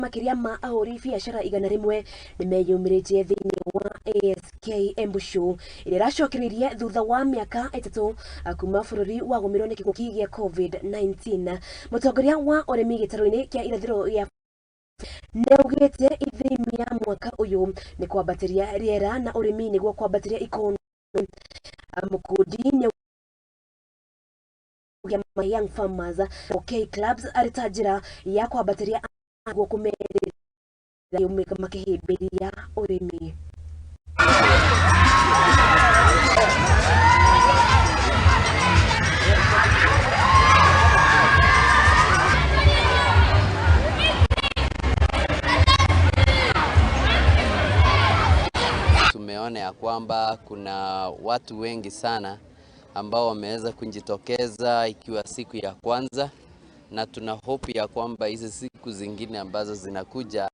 Makĩria ma ahũri biacara 100 nĩmeyumĩrĩtie thĩinĩ wa ASK Embu Show ĩrĩa ĩracokereirie thutha wa mĩaka 3 kuma bũrũri wagũmĩrwo nĩ kĩng'ũki gĩa COVID-19. Mũtongoria wa ũrĩmi gĩtarũ-inĩ kĩa irathĩro gĩa nĩaugĩte ithimi ya mwaka ũyũ nĩ kwambatĩria rĩera na ũrĩmi nĩguo kwambatĩria ikonomi. Mukundi nĩ Young Farmers OK Clubs arĩ ta njĩra ya kwambatĩria nĩguo kũmerĩra makĩhĩmbĩria ũrĩmi. Tumeona ya kwamba kuna watu wengi sana ambao wameweza kujitokeza ikiwa siku ya kwanza, na tuna hope ya kwamba hizi siku zingine ambazo zinakuja.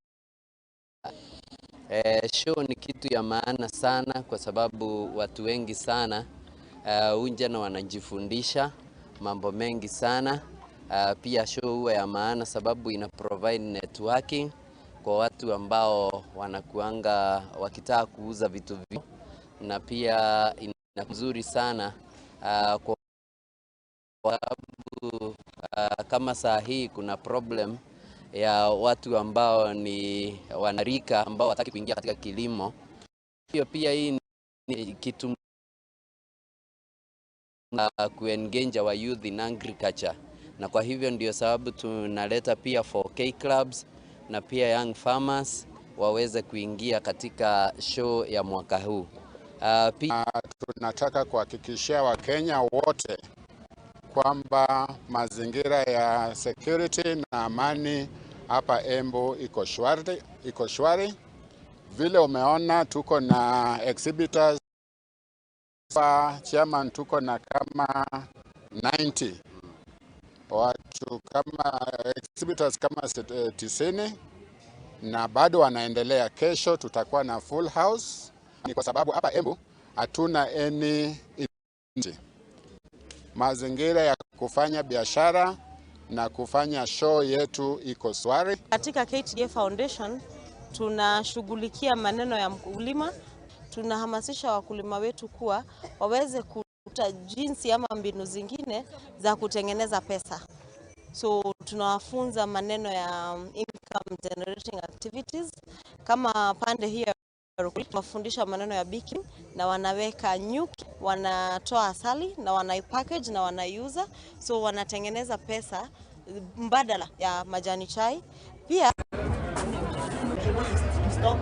Show ni kitu ya maana sana kwa sababu watu wengi sana unja na wanajifundisha mambo mengi sana. Pia show huwa ya maana sababu ina provide networking kwa watu ambao wanakuanga wakitaka kuuza vitu vyao, na pia ina nzuri sana kwa sababu kama saa hii kuna problem ya watu ambao ni wanarika ambao wataki kuingia katika kilimo. Hiyo pia hii ni kitu kuengage our youth in agriculture, na kwa hivyo ndio sababu tunaleta pia 4K clubs na pia young farmers waweze kuingia katika show ya mwaka huu. Pia tunataka kuhakikishia Wakenya wote kwamba mazingira ya security na amani hapa Embu iko shwari, iko shwari. Vile umeona tuko na exhibitors, chairman, tuko na kama 90 watu kama exhibitors kama 90 na bado wanaendelea. Kesho tutakuwa na full house, ni kwa sababu hapa Embu hatuna any mazingira ya kufanya biashara na kufanya show yetu iko shwari. Katika KTDA Foundation tunashughulikia maneno ya mkulima, tunahamasisha wakulima wetu kuwa waweze kuta jinsi ama mbinu zingine za kutengeneza pesa. So tunawafunza maneno ya income generating activities kama pande hiyo tunawafundisha maneno ya beekeeping na wanaweka nyuki, wanatoa asali na wanaipackage na wanaiuza, so wanatengeneza pesa mbadala ya majani chai pia.